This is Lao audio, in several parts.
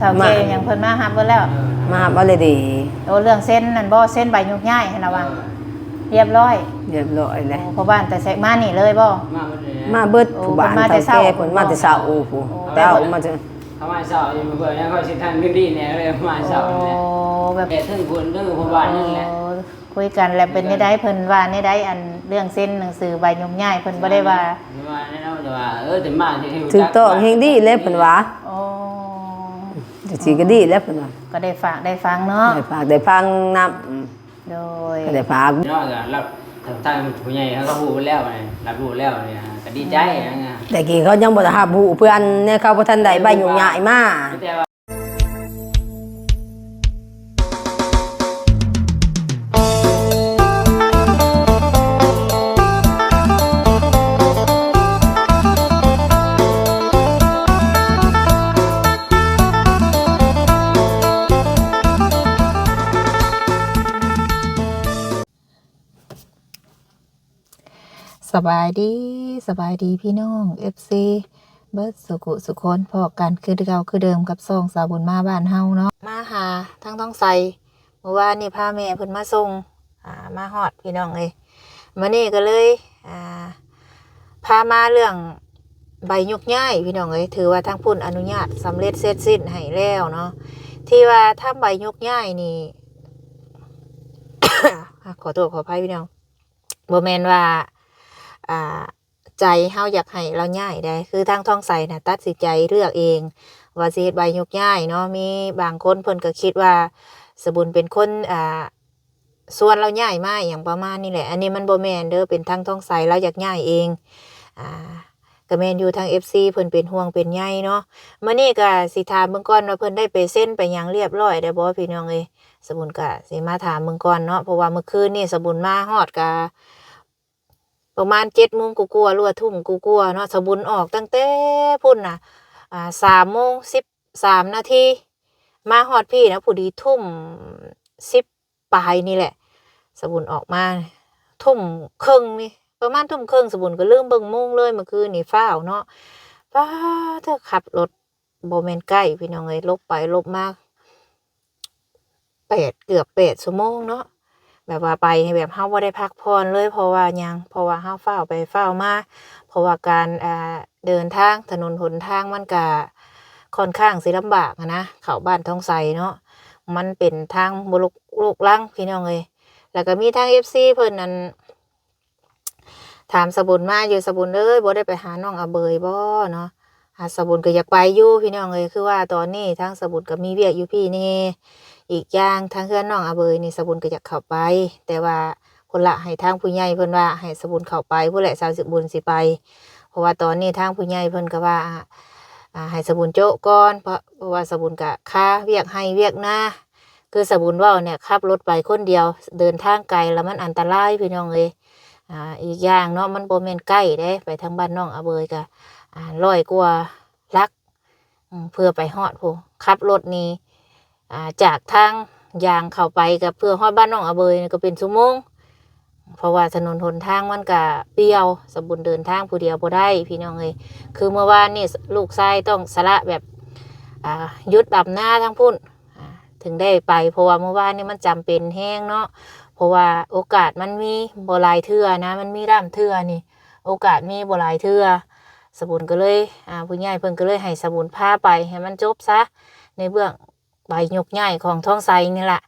ເຖົ້າແກ່ຫຍັງເພິ່ນມາຮັບເບິດແລ້ວ? ມາຮັບເອົາເລີຍເດ. ໂອ້ ເລື່ອງເຊັນນັ້ນບໍ່? ເຊັນໃບຍົກຍ້າຍຫັ້ນນະວ່າ ຮຽບຮ້ອຍ? ຮຽບຮ້ອຍແລ້ວ. ໂອ້ ພໍ່ບ້ານແຕ່ໃສມານີ້ເລີຍບໍ່? ມາເບິດ. ມາເບິດ. ໂອ້ ຜູ້ບ້ານເຖົ້າແກ່ເພິ່ນມາແຕ່ເຊົ້າ. ໂອ້ ເຈົ້າມາແຕ່ເຊົ້າ. ເຂົາມາເຊົ້າຢູ່ ເພື່ອໃຫ້ເຂົາຊິທັນດີແດ່ເລີຍ ມາເຊົ້າ. ໂອ້ ແບບເຖິງເພິ່ນເຖິງພໍ່ບ້ານນັ້ນແຫຼະ. ຄຸຍກັນແລ້ວເປັນແນວໃດ? ເພິ່ນວ່າແນວໃດ? ອັນເລື່ອງເຊັນໜັງສືໃບຍົກຍ້າຍ ເພິ່ນບໍ່ໄດ້ວ່າ? ວ່າແນ່ນອນ ແຕ່ວ່າ ເອີ ແຕ່ມາທີ່ຮູ້ຈັກ ຖືກຕ້ອງແຮງດີແຫຼະເພິ່ນວ່າ. ອໍ ຈັ່ງຊີ້ກໍດີແຫຼະເພິ່ນວ່າ. ກໍໄດ້ຝາກໄດ້ຟັງເນາະ. ໄດ້ຝາກໄດ້ຟັງນຳ. ໂດຍ ກໍໄດ້ຝາກເນາະ. ກໍຮັບ ທາງ ທາງຜູ້ໃຫຍ່ເຂົາກໍຮູ້ແລ້ວ ຮັບຮູ້ແລ້ວນີ້ກໍດີໃຈນະ. ແຕ່ກີ້ເຂົາຍັງບໍ່ໄດ້ຮັບຮູ້ເພື່ອນ ເຂົາບໍ່ທັນໄດ້ໃບຍົກຍ້າຍມາ. ແຕ່ວ່າ ສະບາຍດີ ສະບາຍດີພີ່ນ້ອງເອັຟຊີເບິດສຸກຸສຸຄົນ. ພໍ້ກັນຄືເກົ່າຄືເດີມກັບຊ່ອງສາວບຸນມາບ້ານເຮົາເນາະ. ມາຫາທາງທອງໄຊ ມື້ວານນີ້ພາແມ່ເພິ່ນມາສົ່ງ ອ່າ ມາຮອດພີ່ນ້ອງເອີຍ. ມື້ນີ້ກໍເລີຍ ອ່າ ພາມາເລື່ອງໃບຍົກຍ້າຍພີ່ນ້ອງເອີຍ. ຖືວ່າທາງພຸ້ນອະນຸຍາດສຳເລັດເສັດສິ້ນໃຫ້ແລ້ວເນາະ. ທີ່ວ່າທຳໃບຍົກຍ້າຍນີ້ ຂໍໂທດຂໍອະໄພພີ່ນ້ອງ. ບໍ່ແມ່ນວ່າ ອ່າ ໃຈເຮົາຢາກໃຫ້ລາວຍ້າຍໃດ໋ ຄືທາງທອງໄຊນະຕັດສິນໃຈເລືອກເອງວ່າຊິເຮັດໃບຍົກຍ້າຍເນາະ. ມີບາງຄົນເພິ່ນກໍຄິດວ່າສະບຸນເປັນຄົນ ອ່າ ຊວນລາວຍ້າຍມາ ອີ່ຫຍັງປະມານນີ້ແຫຼະ. ອັນນີ້ມັນບໍ່ແມ່ນເດີ ເປັນທາງທອງໄຊລາວຢາກຍ້າຍເອງ. ອ່າ ກໍແມ່ນຢູ່ ທາງເອັຟຊີເພິ່ນເປັນຫ່ວງເປັນໃຍເນາະ. ມື້ນີ້ກໍຊິຖາມເບິ່ງກ່ອນວ່າເພິ່ນໄດ້ໄປເຊັນໄປຫຍັງລຽບຮ້ອຍແລ້ວບໍ່ ພີ່ນ້ອງເອີຍ. ສະບຸນກໍຊິມາຖາມເບິ່ງກ່ອນເນາະ ເພາະວ່າມື້ຄືນນີ້ສະບຸນມາຮອດກໍ ປະມານເຈັດໂມງກວ່າໆ ຫຼືວ່າທຸ່ມກວ່າໆເນາະ. ສະບຸນອອກຕັ້ງແຕ່ພຸ້ນນະ ອ່າ ສາມໂມງສິບສາມນາທີ ມາຮອດພີ້ນະ ພໍດີທຸ່ມສິບປາຍນີ້ແຫຼະ. ສະບຸນອອກມາທຸ່ມເຄິ່ງນີ້ ປະມານທຸ່ມເຄິ່ງ ສະບຸນກໍລືມເບິ່ງໂມງເລີຍ. ມື້ຄືນນີ້ຟ້າວເນາະ ປ້າເທີ ຂັບລົດ ບໍ່ແມ່ນໃກ້ພີ່ນ້ອງເອີຍ ຫຼົບໄປຫຼົບມາ ແປດ ເກືອບແປດຊົ່ວໂມງເນາະ. ແບບວ່າໄປໃຫ້ແບບເຮົາບໍ່ໄດ້ພັກຜ່ອນເລີຍ. ເພາະວ່າຫຍັງ? ເພາະວ່າເຮົາຟ້າວໄປຟ້າວມາ. ເພາະວ່າການ ອ່າ ເດີນທາງ ຖະໜົນຫົນທາງມັນກະຄ່ອນຂ້າງຊິລຳບາກຫັ້ນນະ ເຂົ້າບ້ານທອງໄຊເນາະ. ມັນເປັນທາງບໍ່ລຸກ ລຸກລັງພີ່ນ້ອງເອີຍ. ແລ້ວກໍມີທາງເອັຟຊີເພິ່ນນັ້ນ ຖາມສະບຸນມາຢູ່ ສະບຸນເອີຍ ບໍ່ໄດ້ໄປຫານ້ອງອາເບີຍບໍ່ເນາະ? ອາ ສະບຸນກໍຢາກໄປຢູ່ພີ່ນ້ອງເອີຍ ຄືວ່າຕອນນີ້ທາງສະບຸນກໍມີວຽກຢູ່ພີ້ແດ່. ອີກຢ່າງທາງເຮືອນນ້ອງອາເບີຍນີ້ ສະບຸນກໍຢາກເຂົ້າໄປ ແຕ່ວ່າພຸ້ນລະ ໃຫ້ທາງຜູ້ໃຫຍ່ເພິ່ນວ່າໃຫ້ສະບຸນເຂົ້າໄປພຸ້ນແຫຼະ ສາວສະບຸນຊິໄປ. ເພາະວ່າຕອນນີ້ທາງຜູ້ໃຫຍ່ເພິ່ນກໍວ່າ ອາ ໃຫ້ສະບຸນໂຈະກ່ອນ ເພາະ ເພາະວ່າສະບຸນກໍຄາວຽກໄຮ່ວຽກນາ ຄືສະບຸນເວົ້ານີ້ ຂັບລົດໄປຄົນດຽວ ເດີນທາງໄກລະມັນອັນຕະລາຍພີ່ນ້ອງເອີຍ. ອາ ອີກຢ່າງເນາະ ມັນບໍ່ແມ່ນໃກ້ເດ້ ໄປທາງບ້ານນ້ອງອາເບີຍກະ ອາ ຮ້ອຍກວ່າຫຼັກ ອືມ ເພື່ອໄປຮອດພຸ້ນ. ຂັບລົດນີ້ ອາ ຈາກທາງຢາງເຂົ້າໄປ ກະເພື່ອຮອດບ້ານນ້ອງອາເບີຍນີ້ກໍເປັນຊົ່ວໂມງ. ເພາະວ່າຖະໜົນຫົນທາງມັນກະປ່ຽວ ສະບຸນເດີນທາງຜູ້ດຽວບໍ່ໄດ້ພີ່ນ້ອງເອີຍ. ຄືເມື່ອວານນີ້ ສ- ລູກຊາຍຕ້ອງສະຫຼະແບບ ອາ ຢຸດດຳນາທາງພຸ້ນ ອາ ເຖິງໄດ້ໄປ ເພາະວ່າເມື່ອວານນີ້ມັນຈຳເປັນແຮງເນາະ ເພາະວ່າໂອກາດມັນມີບໍ່ຫຼາຍເທື່ອນະ ມັນມີລ່ຳເທື່ອນີ້ ໂອກາດມີບໍ່ຫຼາຍເທື່ອ. ສະບຸນກໍເລີຍ ອາ ຜູ້ໃຫຍ່ເພິ່ນກໍເລີຍໃຫ້ສະບຸນພາໄປໃຫ້ມັນຈົບຊະ ໃນເບື້ອງ ໃບຍົກຍ້າຍຂອງທອງໄຊນີ້ລະ.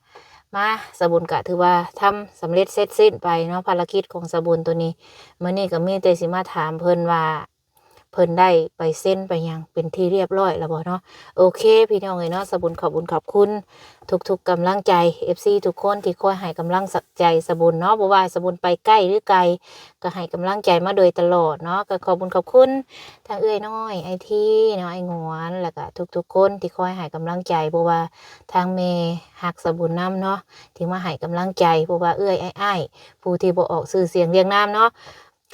ມາ ສະບຸນກະຖືວ່າທຳສຳເລັດເສັດສິ້ນໄປເນາະ ພາລະກິດຂອງສະບຸນໂຕນີ້. ມື້ນີ້ກໍມີແຕ່ຊິມາຖາມເພິ່ນວ່າ ເພິ່ນໄດ້ໄປເຊັນໄປຫຍັງເປັນທີ່ລຽບຮ້ອຍແລ້ວບໍ່ເນາະ? ໂອເຄ ພີ່ນ້ອງເອີຍເນາະ, ສະບຸນຂອບບຸນຂອບຄຸນທຸກໆກຳລັງໃຈ ເອັຟຊີທຸກຄົນທີ່ຄອຍໃຫ້ກຳລັງໃຈສະບຸນເນາະ, ບໍ່ວ່າສະບຸນໄປໃກ້ຫຼືໄກ ກໍໃຫ້ກຳລັງໃຈມາໂດຍຕະຫຼອດເນາະ. ກໍຂອບບຸນຂອບຄຸນທັງເອື້ອຍນ້ອຍ ອ້າຍທີເນາະ, ອ້າຍງວນ ແລ້ວກໍທຸກໆຄົນທີ່ຄອຍໃຫ້ກຳລັງໃຈ, ບໍ່ວ່າທາງແມ່ຮັກສະບຸນນຳເນາະ ທີ່ມາໃຫ້ກຳລັງໃຈ, ບໍ່ວ່າເອື້ອຍ ອ້າຍ ອ້າຍ ຜູ້ທີ່ບໍ່ອອກຊື່ສຽງລຽງນາມເນາະ.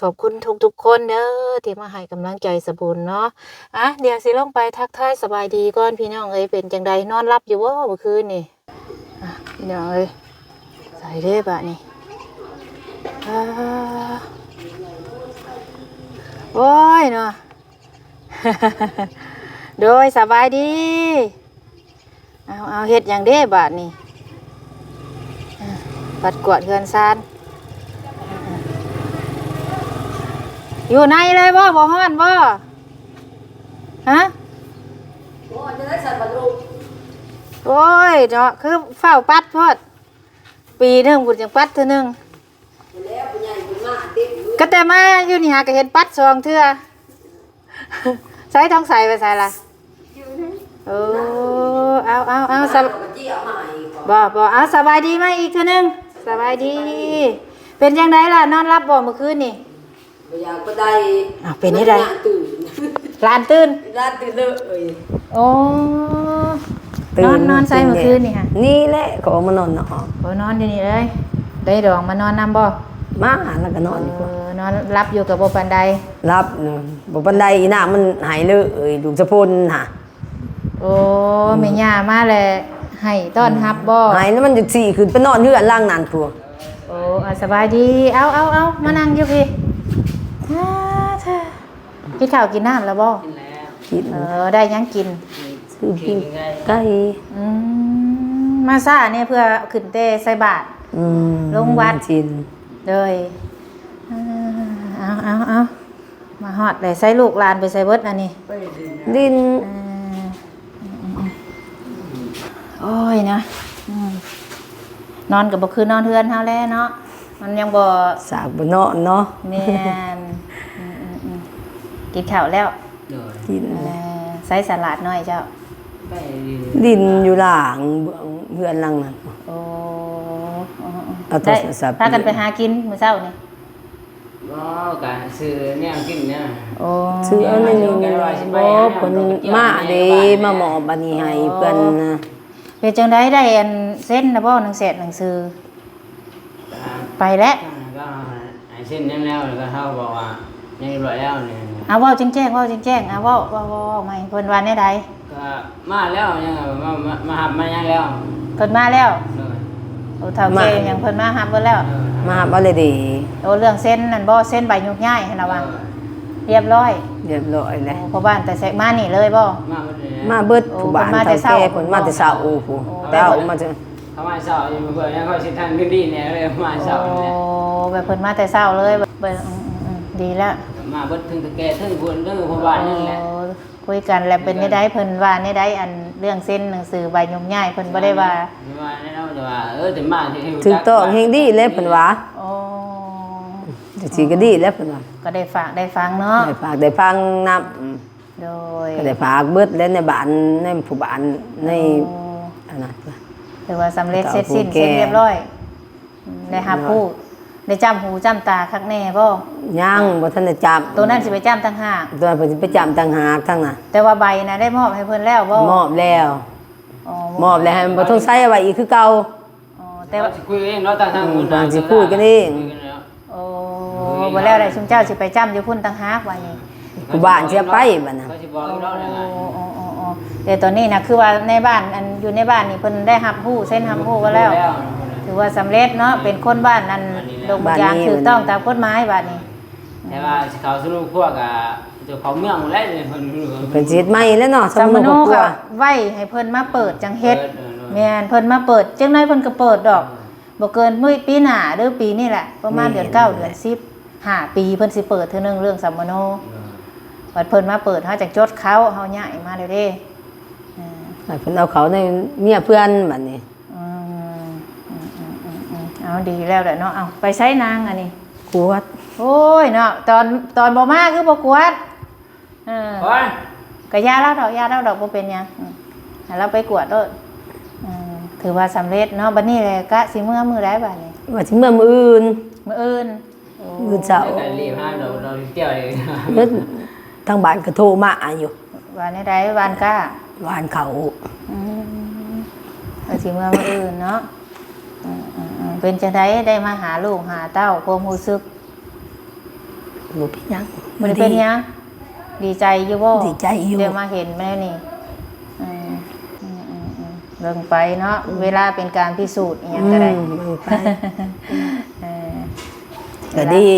ຂອບຄຸນທຸກໆຄົນເດີທີ່ມາໃຫ້ກຳລັງໃຈສະບຸນເນາະ. ອ່ະ ດຽວຊິລົງໄປທັກທາຍສະບາຍດີກ່ອນພີ່ນ້ອງເອີຍ. ເປັນຈັ່ງໃດ ນອນຫຼັບຢູ່ບໍ່ມື້ຄືນນີ້? ອ່ະ ພີ່ນ້ອງເອີຍ ໃສເດ້ບາດນີ້? ອ່າ ໂອ້ຍເນາະ. ໂດຍ ສະບາຍດີ. ເອົາ ເອົາ ເຮັດຫຍັງເດ້ບາດນີ້? ເອີ ປັດກວາດເຮືອນຊານ. ຢູ່ໃນເລີຍບໍ່? ບໍ່ຮ້ອນບໍ່? ຮະ? ໂອ້ຍ ເນາະ ຄືຟ້າວປັດໂພດ. ປີໜຶ່ງພຸ້ນຈັ່ງປັດເທື່ອໜຶ່ງ. ກະແຕ່ມາຢູ່ນີ້ຫາກະເຫັນປັດສອງເທື່ອ. ໃສ ທອງໃສໄປໃສລະ? ເອີ ເອົາ ເອົາ ເອົາ ສະ ບໍ່ ບໍ່ ເອົາ ສະບາຍດີມາອີກເທື່ອໜຶ່ງ. ສະບາຍດີ. ເປັນຈັ່ງໃດລະ? ນອນຫຼັບບໍ່ມື້ຄືນນີ້? ບໍ່ຢາກປານໃດ. ອ້າວ ເປັນຈັ່ງໃດ? ຫານຕື່ນ ຫຼານຕື່ນ ຫຼານຕື່ນເລີຍ. ໂອ້ ຕື່ນ ນອນ ນອນໃສມື້ຄືນນີ້ຫະ? ນີ້ແຫຼະ ເຂົາເອົາມານອນນອກ. ໂອ້ ນອນຢູ່ນີ້ເລີຍ. ໄດ້ດອງມານອນນຳບໍ່? ມາ ແລ້ວກໍນອນຢູ່. ເອີ ນອນຫຼັບຢູ່ກໍບໍ່ປານໃດ. ຫຼັບ ບໍ່ປານໃດ. ອີນາງມັນໄຫ້ເລີຍ ລູກສະພົນຫະ. ໂອ້ ອືມ ແມ່ຍ່າມາແລ້ວໃຫ້ຕ້ອນຮັບບໍ່? ໃຫ້ແລ້ວມັນຈັ່ງຊິຂຶ້ນໄປນອນເຮືອນຫຼັງນັ້ນພຸ້ນ. ໂອ້ ອາ ສະບາຍດີ. ເອົາ ເອົາ ເອົາ ມານັ່ງຢູ່ພີ້. ອາ ເທີ ກິນເຂົ້າກິນນ້ຳແລ້ວບໍ່? ກິນແລ້ວ. ກິນ. ເອີ ໄດ້ຫຍັງກິນ? ຊື້ປີ້ງໄກ່. ອືມ ມາຊ້າແດ່ ເພື່ອຂຶ້ນແຕ່ໃສ່ບາດ. ອືມ ລົງວັດ. ໂດຍ. ເອີ ເອົາ ເອົາ ເອົາ ມາຮອດແລ້ວ. ໃສລູກຫຼານໄປໃສເບິດອັນນີ້? ຫຼິ້ນ. ເອີ ໂອ້ຍນະ ອືມ ນອນກໍບໍ່ຄືນອນເຮືອນເຮົາແລ້ວເນາະ. ມັນຍັງບໍ່ ສາກບໍ່ເນາະເນາະ. ແມ່ນ. ອືມ ໆ ກິນເຂົ້າແລ້ວ? ໂດຍ ກິນ. ເອີ ໃສສະຫຼາດນ້ອຍເຈົ້າ? ໄປຫຼິ້ນຢູ່ຫຼັງເຮືອນຫຼັງນັ້ນ. ໂອ້ ເອົາໂທລະສັບ. ພາກັນໄປຫາກິນມື້ເຊົ້ານີ້? ບໍ່ ກະຊື້ແນວກິນນະ. ໂອ້ ຊື້ເອົາແນວນີ້. ບໍ່ ເພິ່ນມາເດ້ ມາມອບອັນນີ້ໃຫ້ເພິ່ນນະ. ເປັນຈັ່ງໃດ ໄດ້ອັນເຊັນລະບໍ່ ໜັງແສດໜັງສື? ໄປແລ້ວ. ກໍໃຫ້ເຊັນຫຍັງແລ້ວ ແລ້ວກໍເຮົາບອກວ່າຍັງຮຽບຮ້ອຍແລ້ວນີ້. ເອົາ ເວົ້າແຈ້ງໆ ເວົ້າແຈ້ງໆ ເອົາ ເວົ້າ ເວົ້າ ເວົ້າໃໝ່ ເພິ່ນວ່າແນວໃດ? ກໍມາແລ້ວ ຍັງມາ ມາ ມາຮັບມາຫຍັງແລ້ວ. ເພິ່ນມາແລ້ວ? ໂດຍ. ໂອ້ ເຖົ້າແກ່ຫຍັງເພິ່ນມາຮັບເບິດແລ້ວ? ມາຮັບເບິດແລ້ວເດ້. ໂອ້ ເລື່ອງເຊັນນັ້ນບໍ່ ເຊັນໃບຍົກຍ້າຍຫັ້ນນະວ່າ ຮຽບຮ້ອຍ. ຮຽບຮ້ອຍແລ້ວ. ໂອ້ ພໍ່ບ້ານແຕ່ໃສ ມານີ້ເລີຍບໍ່? ມາເບິດແລ້ວ. ມາເບິດ. ໂອ້ ຜູ້ບ້ານ ເພິ່ນມາແຕ່ເຊົ້າ. ເຖົ້າແກ່ເພິ່ນມາແຕ່ເຊົ້າພຸ້ນ. ໂອ້ ເຈົ້າມາ ເຂົາມາເຊົ້າຢູ່ ເພື່ອຫຍັງເຂົາຊິທັນຄືດີແດ່ ເລີຍມາເຊົ້າ. ໂອ້ ແບບເພິ່ນມາແຕ່ເຊົ້າເລີຍ. ອືມໆ ດີແລ້ວ. ມາເບິດ ເຖິງເຖົ້າແກ່ ເຖິງຜູ້ ເຖິງພໍ່ບ້ານນັ້ນແຫຼະ. ໂອ້ ຄຸຍກັນແລ້ວເປັນແນວໃດ? ເພິ່ນວ່າແນວໃດ? ອັນເລື່ອງເຊັນໜັງສືໃບຍົກຍ້າຍ ເພິ່ນບໍ່ໄດ້ວ່າ ວ່າແນວນັ້ນ ແຕ່ວ່າ ເອີ ແຕ່ມາທີ່ ຖືກຕ້ອງແຮງດີແລ້ວເພິ່ນວ່າ. ໂອ້ ຈັ່ງຊີ້ກໍດີແລ້ວເພິ່ນວ່າ. ກໍໄດ້ຝາກໄດ້ຟັງເນາະ. ໄດ້ຝາກໄດ້ຟັງນຳ. ໂດຍ. ກໍໄດ້ຝາກເບິດແລ້ວ ໃນບ້ານ ໃນຜູ້ບ້ານ ໃນ ໂອ້ ອັນນັ້ນ ຖືວ່າສຳເລັດເສັດສິ້ນ ເສັດຮຽບຮ້ອຍ. ໄດ້ຮັບຮູ້ ໄດ້ຈ້ຳຫູຈ້ຳຕາຄັກແນ່ບໍ່? ຍັງບໍ່ທັນໄດ້ຈ້ຳ. ໂຕນັ້ນຊິໄປຈ້ຳຕ່າງຫາກ? ໂຕນັ້ນເພິ່ນຊິໄປຈ້ຳຕ່າງຫາກທາງນັ້ນ. ແຕ່ວ່າໃບນະໄດ້ມອບໃຫ້ເພິ່ນແລ້ວບໍ່? ມອບແລ້ວ. ອໍ ມອບແລ້ວ ໃຫ້ບໍ່ທົນໃຊ້ເອົາໄວ້ອີກຄືເກົ່າ. ອໍ ແຕ່ວ່າ ເພິ່ນຊິຄຸຍກັນເອງເນາະ ຕ່າງຫາກ. ອືມ ເພິ່ນຊິຄຸຍກັນເອງ. ໂອ້ ບໍ່ແລ້ວໃດ ຊຸມເຈົ້າຊິໄປຈ້ຳຢູ່ພຸ້ນຕ່າງຫາກບາດນີ້. ຜູ້ບ້ານຊິເອົາໄປບາດນະ. ເຂົາຊິບອກຢູ່ດອກ. ໂອ້ ແຕ່ຕອນນີ້ນະ ຄືວ່າໃນບ້ານ ອັນຢູ່ໃນບ້ານນີ້ເພິ່ນໄດ້ຮັບຮູ້ ເຊັນຮັບຮູ້ໄວ້ແລ້ວ. ຖືວ່າສຳເລັດເນາະ ເປັນຄົນບ້ານອັນດົງຢາງ ຖືກຕ້ອງຕາມກົດໝາຍບາດນີ້. ແຕ່ວ່າຊິເຂົ້າສູ່ຄອບຄົວກະ ເຈົ້າຂອງເມືອງພຸ້ນແຫຼະ ເພິ່ນ ເພິ່ນຊິເຮັດໃໝ່ແລ້ວເນາະ ສຳມະໂນ ສຳມະໂນຄອບຄົວ. ໄວ້ໃຫ້ເພິ່ນມາເປີດຈັ່ງເຮັດ. ເອີ ແມ່ນ ເພິ່ນມາເປີດ ຈັກໜ້ອຍເພິ່ນກໍເປີດດອກ. ບໍ່ເກີນມື້ ປີໜ້າເດີ ປີນີ້ແຫຼະ ປະມານເດືອນເກົ້າ ເດືອນສິບ ຫ້າປີເພິ່ນຊິເປີດເທື່ອໜຶ່ງເລື່ອງສຳມະໂນ. ບັດເພິ່ນມາເປີດ ເຮົາຈັ່ງຈົດເຂົ້າ ເຮົາຍ້າຍມາແລ້ວເດ້. ໃຫ້ເພິ່ນເອົາເຂົ້າໃນເມຍເພິ່ນບັດນີ້. ອືມ ເອົາ ດີແລ້ວແຫຼະເນາະ. ເອົາ ໄປໃສນາງອັນນີ້? ກວດ. ໂອ້ຍເນາະ ຕອນ ຕອນບໍ່ມາຄືບໍ່ກວດ? ເອີ ໂອ້ຍ ກະຢ່າລາວດອກ ຢ່າລາວດອກ ບໍ່ເປັນຫຍັງ. ອືມ ໃຫ້ລາວໄປກວດໂລດ. ອືມ ຖືວ່າສຳເລັດເນາະ. ບັດນີ້ແຫຼະ ກະຊິເມືອມື້ໃດບັດນີ້? ວ່າຊິເມືອມື້ອື່ນ. ມື້ອື່ນ. ໂອ້ ມື້ເຊົ້າ ກະລີບຫາດອກ ດອກດຽວເລີຍ. ເອີ ທາງບ້ານກໍໂທມາຢູ່. ວ່າແນວໃດ? ຫວ່ານກ້າ? ຫວ່ານເຂົ້າ. ອືມ ວ່າຊິເມືອມື້ອື່ນເນາະ. ອືມໆໆ ເປັນຈັ່ງໃດ ໄດ້ມາຫາລູກຫາເຕົ້າ ຄວາມຮູ້ສຶກ? ບໍ່ເປັນຫຍັງ. ບໍ່ໄດ້ເປັນຫຍັງ? ດີໃຈຢູ່ບໍ່? ດີໃຈຢູ່ ໄດ້ມາເຫັນແນວນີ້. ອືມ ອືມໆໆ ເບິ່ງໄປເນາະ. ອືມ ເວລາເປັນການພິສູດອີ່ຫຍັງກໍໄດ້. ອືມ ເບິ່ງໄປ. ເອີ ກໍດີ.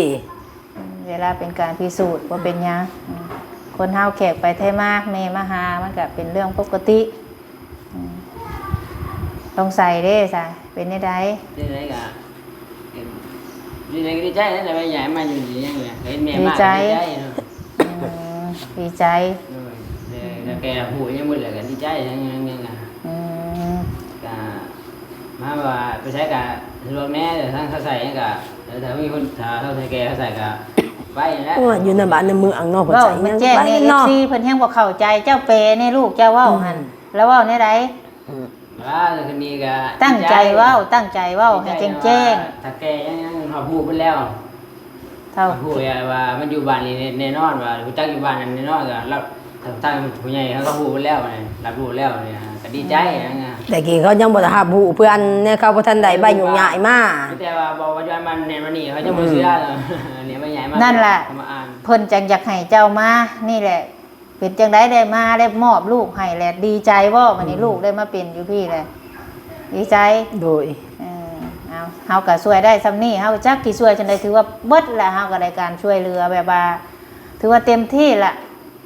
ອືມ ເວລາເປັນການພິສູດ ບໍ່ເປັນຫຍັງ. ອືມ ຄົນເຮົາແຂກໄປໄທມາ ແມ່ມາຫາ ມັນກໍເປັນເລື່ອງປົກກະຕິ. ອືມ ຕ້ອງໃສ່ເດ້ຊະ ເປັນແນວໃດ? ຈັ່ງໃດກໍ ຈັ່ງໃດກໍດີໃຈແຫຼະ ໄດ້ແມ່ໃຫຍ່ມາຢູ່ດີຫຍັງແຫຼະ ເຫັນແມ່ມາກໍດີໃຈເນາະ. ອືມ ດີໃຈ. ໂດຍ ແຕ່ ແຕ່ແກຮູ້ຫຍັງໝົດແລ້ວກໍດີໃຈຫຍັງໆ ອືມ ກໍມາວ່າໄປໃສກໍສະດວກແດ່ ທາງເຂົາໃສ່ຫຍັງກໍ ແຕ່ຖ້າມີຄົນ ຖ້າເຂົາໃສ່ແກເຂົາໃສ່ກໍໄປແຫຼະ. ໂອ້ຍ ຢູ່ໃນບ້ານໃນເມືອງເນາະ ເພິ່ນໃສ່ຫຍັງໄປເນາະ. ເວົ້າແຈ້ງແດ່ ເອັຟຊີ ເພິ່ນແຮງບໍ່ເຂົ້າໃຈ ເຈົ້າແປແນ່ລູກເຈົ້າເວົ້າຫັ້ນ ລາວເວົ້າແນວໃດ? ອືມ ວ່າຄືນີ້ກໍຕັ້ງໃຈເວົ້າ ຕັ້ງໃຈເວົ້າໃຫ້ແຈ້ງໆ ຖ້າແກຍັງ ຍັງຮັບຮູ້ເບິດແລ້ວ ເທົ່າ ຮູ້ແລ້ວວ່າມັນຢູ່ບ້ານນີ້ແນ່ນອນ ວ່າຮູ້ຈັກຢູ່ບ້ານນັ້ນແນ່ນອນ ກໍລາວ ທາງ ທາງຜູ້ໃຫຍ່ເຂົາກໍຮູ້ເບິດແລ້ວ ຮັບຮູ້ແລ້ວນີ້ ກໍດີໃຈ. ອືມ ແຕ່ກີ້ເຂົາຍັງບໍ່ໄດ້ຮັບຮູ້ເພື່ອນແນ່ ເຂົາບໍ່ທັນໄດ້ໃບໂຍກຍ້າຍມາ ມີແຕ່ວ່າບອກວ່າຢູ່ບ້ານນັ້ນແນ່ນອນນີ້ ເຂົາຍັງບໍ່ເຊື່ອ ອືມ ນີ້ມາຍ້າຍມາ ນັ້ນແຫຼະ ເພິ່ນຈັ່ງຢາກໃຫ້ເຈົ້າມານີ້ແຫຼະ. ເປັນຈັ່ງໃດໄດ້ມາ ໄດ້ມອບລູກໃຫ້ແຫຼະ ດີໃຈບໍ່? ບັດນີ້ ອືມ ລູກໄດ້ມາເປັນຢູ່ພີ້ແຫຼະ ດີໃຈ. ໂດຍ ເອີ ເອົາ ເຮົາກໍຊ່ວຍໄດ້ຊ່ຳນີ້ ເຮົາຈັກຊິຊ່ວຍຈັ່ງໃດ ຖືວ່າເບິດແຫຼະ ເຮົາກໍໄດ້ການຊ່ວຍເຫຼືອແບບວ່າ ຖືວ່າເຕັມທີ່ລະ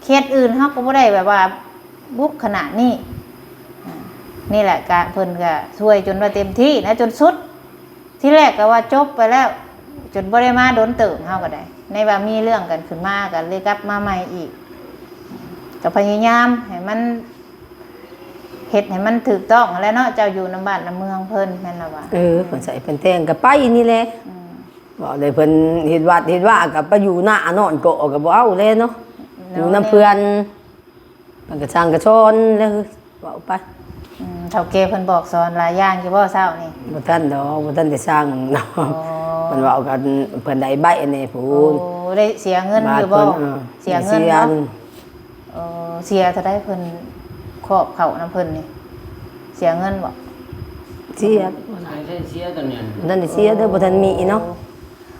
ເຂດອື່ນເຮົາກໍບໍ່ໄດ້ແບບວ່າບຸກຂະໜາດນີ້. ອາ ນີ້ແຫຼະ ກະ ເພິ່ນກໍຊ່ວຍຈົນວ່າເຕັມທີ່ນະ ຈົນສຸດ. ທີແລກກໍວ່າຈົບໄປແລ້ວ ຈົນບໍ່ໄດ້ມາດົນເຕີບ ເຮົາກໍໄດ້ ໃນວ່າມີເລື່ອງກັນຂຶ້ນມາ ກໍເລີຍກັບມາໃໝ່ອີກ. ກໍພະຍາຍາມໃຫ້ມັນ ເຮັດໃຫ້ມັນຖືກຕ້ອງຫັ້ນແຫຼະເນາະ ເຈົ້າຢູ່ນຳບ້ານນຳເມືອງເພິ່ນແມ່ນລະວ່າ. ເອີ ເພິ່ນໃສ່ເພິ່ນແຕ່ງກໍໄປນີ້ແຫຼະ. ອືມ ເວົ້າໄດ້ເພິ່ນເຮັດວັດເຮັດວາ ກໍໄປຢູ່ນານອນກໍ ກໍບໍ່ເອົາແລ້ວເນາະ ເນາະ ຢູ່ນຳເພື່ອນ. ເພິ່ນກໍສັ່ງກໍສອນແລ້ວ ເວົ້າໄປ. ອືມ ເຖົ້າແກ່ເພິ່ນບອກສອນຫຼາຍຢ່າງຢູ່ບໍ່ເຊົ້ານີ້? ບໍ່ທັນດອກ ບໍ່ທັນໄດ້ສັ່ງເນາະ. ອໍ ເພິ່ນເວົ້າກັນ ເພິ່ນໄດ້ໃບອັນນີ້ພຸ້ນ. ໂອ້ ໄດ້ເສຍເງິນຢູ່ບໍ່? ບາດເພິ່ນ ເອີ ເສຍເງິນເນາະ. ໂອ້ ເສຍເທົ່າໃດເພິ່ນຄອບເຂົ້ານຳເພິ່ນນີ້ ເສຍເງິນບໍ່? ເສຍ ບໍ່ທັນໄດ້ເສຍຕອນນັ້ນ ບໍ່ທັນໄດ້ເສຍເດີ ອໍ ບໍ່ທັນມີເນາະ.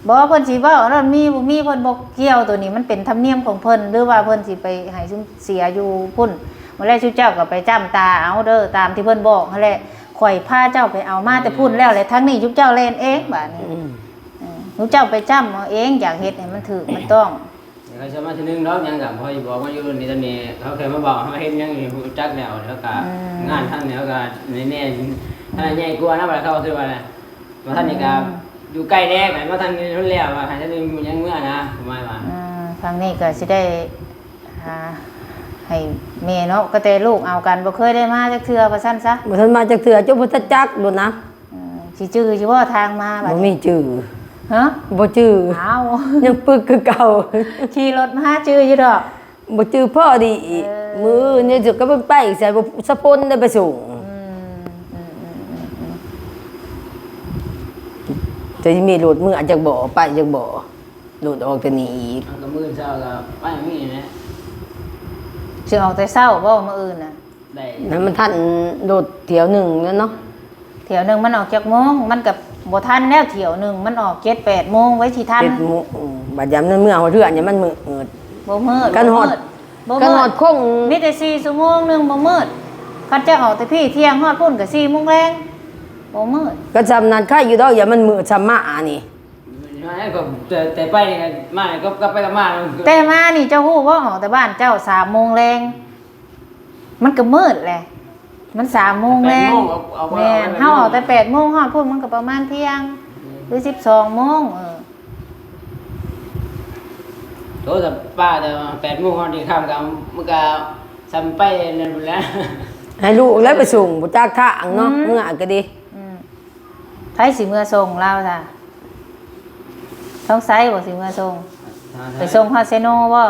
ບໍ່ ເພິ່ນຊິເວົ້າອັນນັ້ນ ມີບໍ່ມີເພິ່ນບໍ່ກ່ຽວ ໂຕນີ້ມັນເປັນທຳນຽມຂອງເພິ່ນ ຫຼືວ່າເພິ່ນຊິໄປໃຫ້ຊຸມເສຍຢູ່ພຸ້ນ. ມື້ແລກຊຸມເຈົ້າກໍໄປຈ້ຳຕາເອົາເດີ ຕາມທີ່ເພິ່ນບອກຫັ້ນແຫຼະ. ຂ້ອຍພາເຈົ້າໄປເອົາມາແຕ່ພຸ້ນແລ້ວ ແລະ ທາງນີ້ຊຸມເຈົ້າແລ່ນເອງບາດນີ້. ອືມ ເອີ ຊຸມເຈົ້າໄປຈ້ຳເອົາເອງ ຢາກເຮັດໃຫ້ມັນຖືກມັນຕ້ອງ. ເຂົາເຈົ້າມາເທື່ອໜຶ່ງດອກ ຫຍັງກໍບໍ່ຢູ່ ບອກມາຢູ່ນີ້ຕອນນີ້ ເຂົາແຄ່ມາບອກເຮົາເຮັດຫຍັງນີ້ ຮູ້ຈັກແລ້ວ ແລ້ວກໍ ອືມ ງານທາງນີ້ເຮົາກໍແນ່ໆ ອືມ ທາງໃຫຍ່ກວ່ານະ ວ່າເຂົາຖືວ່າ ມາທາງນີ້ກໍ ອືມ ຢູ່ໃກ້ແດ່ ມາທາງນີ້ແລ້ວ ວ່າໃຫ້ທາງນີ້ຍັງເມືອນະ ປະມານວ່າ. ອືມ ທາງນີ້ກໍຊິໄດ້ ອ່າ ໃຫ້ແມ່ເນາະ ກໍແຕ່ລູກເອົາກັນ ບໍ່ເຄີຍໄດ້ມາຈັກເທື່ອວ່າຊັ້ນຊະ. ບໍ່ທັນມາຈັກເທື່ອ ຈົນບໍ່ທັນຈັກໂດນນະ. ເອີ ຊິຈື່ຢູ່ບໍ່ທາງມາບັດນີ້? ບໍ່ມີຈື່. ຮະ? ບໍ່ຈື່. ອ້າວ ຍັງປຶກຄືເກົ່າ. ຂີ່ລົດມາຫາຈື່ຢູ່ດອກ. ບໍ່ຈື່ພໍດີອີກ. ເອີ ມື້ນີ້ຈະກໍໄປໃສ່ ສະພົນໄດ້ໄປສົ່ງ. ອືມ ອືມ ອືມ ອືມ ອືມ ຈະມີລົດມື້ອາດຈະບໍ່ ໄປຈັກບໍ່ ລົດອອກແຕ່ນີ້ອີກ. ເອົາ ກໍມື້ເຊົ້າກໍໄປມື້ນີ້ແຫຼະ. ຊິອອກແຕ່ເຊົ້າບໍ່ມື້ອື່ນນະ? ໄດ້ ນັ້ນມັນທັນລົດຖ້ຽວໜຶ່ງນັ້ນເນາະ. ຖ້ຽວໜຶ່ງມັນອອກຈັກໂມງ? ມັນກໍບໍ່ທັນແລ້ວ ຖ້ຽວໜຶ່ງມັນອອກເຈັດແປດໂມງ ໄວ້ຊິທັນ. ເຈັດໂມງ ບັດຍາມນັ້ນເມືອຮອດເຮືອນ ຍາມມັນມືດ. ບໍ່ມືດ ຄັນຮອດ ບໍ່ມືດ ຄັນຮອດຄົງ ມີແຕ່ສີ່ຊົ່ວໂມງໜຶ່ງ ບໍ່ມືດ. ຄັນຈະອອກແຕ່ພີ້ທ່ຽງ ຮອດພຸ້ນກໍສີ່ໂມງແລງ ບໍ່ມືດ. ກໍຊ່ຳນັ້ນໄຄຢູ່ດອກ ຢ່າມັນມືດຊ່ຳມານີ້. ແຕ່ ແຕ່ໄປນີ້ກໍມານີ້ ກໍກັບໄປກັບມາ. ແຕ່ມານີ້ເຈົ້າຮູ້ບໍ່ ອອກແຕ່ບ້ານເຈົ້າສາມໂມງແລງ ມັນກໍມືດແຫຼະ ມັນສາມໂມງແລງ. ແມ່ນ ເຮົາອອກແຕ່ແປດໂມງ ຮອດພຸ້ນມັນກໍປະມານທ່ຽງ ອືມ ຫຼືສິບສອງໂມງ. ເອີ ໂຕ ແຕ່ປ້າ ແຕ່ແປດໂມງຮອດນີ້ຄ່ຳກໍ ມັນກໍຊ່ຳໄປນັ້ນພຸ້ນແຫຼະ ໃຫ້ລູກແລ້ວໄປສົ່ງ ບໍ່ຈັກທາງເນາະ. ອືມ ເມືອກໍດີ. ອືມ ໃຜຊິເມືອສົ່ງລາວຊະ? ທອງໃສບໍ່ຊິເມືອສົ່ງ? ໄປສົ່ງຮອດເຊໂນບໍ່?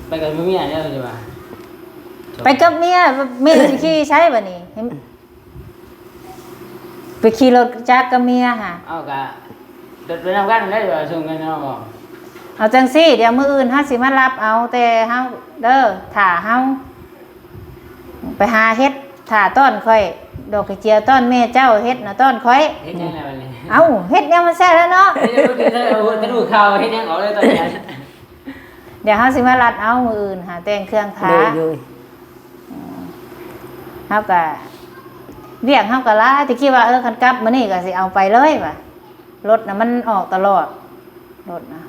ໄປກັບເມຍແລ້ວຊິວ່າ ໄປກັບເມຍ ເມຍຊິຂີ່ໃສບັດນີ້? ໄປຂີ່ລົດຈັກກັບເມຍຫາ. ເອົາ ກະໄປນຳກັນໄດ້ ວ່າສົ່ງກັນເນາະ. ເອົາຈັ່ງຊີ້ ດຽວມື້ອື່ນເຮົາຊິມາຮັບເອົາແຕ່ເຮົາເດີ ຖ້າເຮົາ ໄປຫາເຮັດຖ້າຕ້ອນຂ້ອຍ ດອກກະເຈຍຕ້ອນແມ່ເຈົ້າ ເຮັດນະຕ້ອນຂ້ອຍ. ເຮັດຫຍັງແລ້ວບັດນີ້? ເອົ້າ ເຮັດຫຍັງມັນແຊບແລ້ວເນາະ. ເຮັດຫຍັງ ເຮັດຫຍັງອອກເລີຍຕອນນີ້. ດຽວເຮົາຊິມາລັດເອົາມື້ອື່ນ ຫາແຕ່ງເຄື່ອງທາ. ໂດຍ ໂດຍ. ເຮົາກະ ວຽກເຮົາກະຫຼາຍ ແຕ່ຄິດວ່າ ເອີ ຄັນກັບມື້ນີ້ກະຊິເອົາໄປເລີຍວ່າ ລົດນະມັນອອກຕະຫຼອດ ລົດນະ